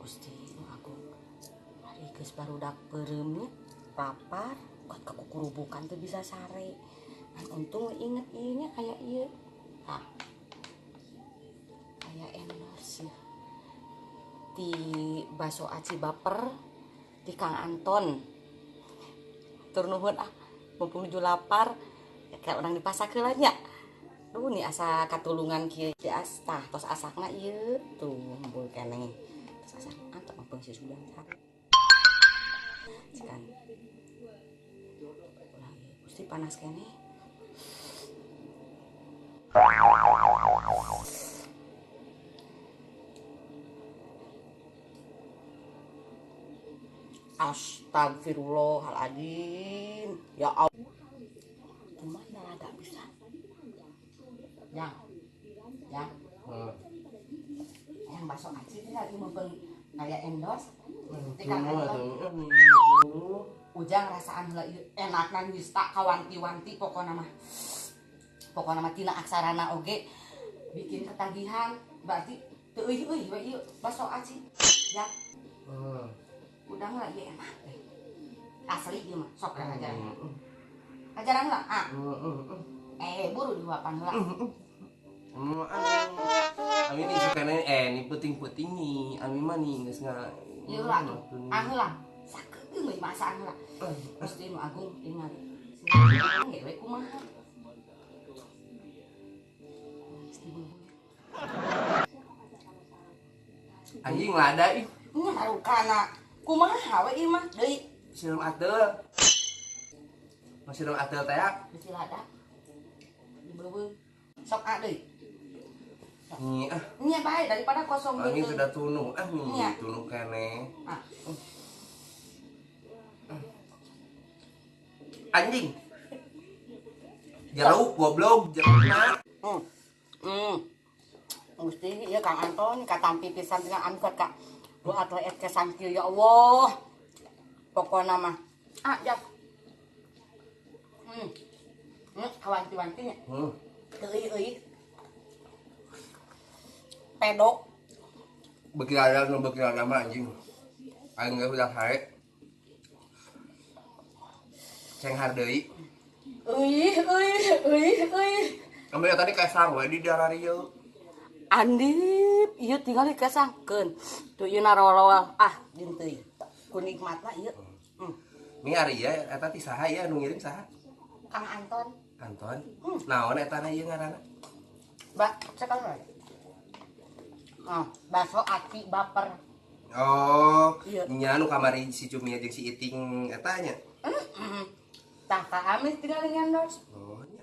Gusti nu agung. Ari geus barudak peureum nya, lapar, kuat kakukurubukan teu bisa sare. Ngan untung inget ieu nya aya ieu. Tah. Aya endorse ya. Di baso aci baper di Kang Anton. Tur nuhun ah, mumpung nuju lapar, kayak orang dipasak heula nya. Duh nih asa katulungan kieu di tah tos asakna ieu tuh hembul keneh. Tos asak antok mumpung si sudah sare. Cikan. Ulah ieu Gusti panas keneh. Astagfirullahaladzim. Ya Allah. Kumaha rada bisa. Yang. Yang. Yang bakso aci teh lagi mumpung aya endorse. Teh Kang Anton. Ujang rasaan heula ieu enakna nyista kawanti-wanti pokona mah. Pokona mah tina aksarana oge bikin ketagihan. Berarti teu euy-euy we ieu bakso aci. Ya. Udah lah ieu enak teh. Asli ieu mah sok ajaran. Ajaran lah ah. Buru dihuapan heula. Ami nih sukana nih puting-puting nih. Ami mah nih geus nga. Ieu lah tuh. Ah heula. Sakedeung we masaan heula. Gusti nu agung tingali. Ge we kumaha. Anjing lada ih. Nya harukana. Kumaha we ieu mah deui. Sireum ateul. Masih sireum ateul teh ya. Bisi lada. Dibeuweung. Sok a deui. Nih ah. Nya bae daripada kosong Anjing gitu. sudah tunuh ah nih, Nya. tunuh keneh. Ah. Anjing. Jeruk goblok, jeruk na. Gusti ieu Kang Anton katampi pisan tinggal angkat Kak. Doa teh kesan kieu ya Allah. Pokona mah. Ah, ya. Kawanti-wanti nya. Teuy euy. Pedok. Beuki lada nu beuki lada mah anjing. Aing geus udah hae. Cenghar deui. Euy euy euy euy. Ambil tadi kesang we di daerah ieu. Andip, ieu tingali kesangkeun. Tuh ieu narolol ah jeung teuing. Ku nikmatna ieu. Mi ari ieu eta ti saha ieu anu ngirim saha? Kang Anton. Anton. Naon eta na ieu ngaranna? Ba, cekal we. Ah, bakso aci baper. Oh, iya. Nya nu kamari si Cumi jeung si Iting eta nya. Tah ka amis tinggal ngendorse. Oh, nya.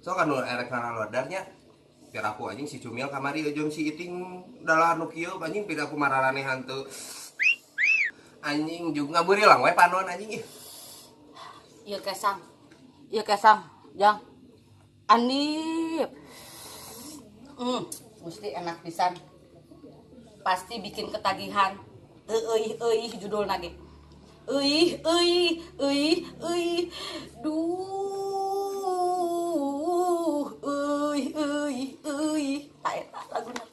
So kan nu erek naralodar nya. Biar aku anjing si Cumil kamari jeung si Iting dalah nu kieu anjing pira aku mararanehan teu. Anjing juga ngaburilang we panon anjing ih. Ieu kesang. Ieu kesang, Jang. Andip. Mesti enak pisan. Pasti bikin ketagihan. Teu euy-euy judulna ge. Euy euy euy euy. Duh euy euy euy. Ta eta laguna.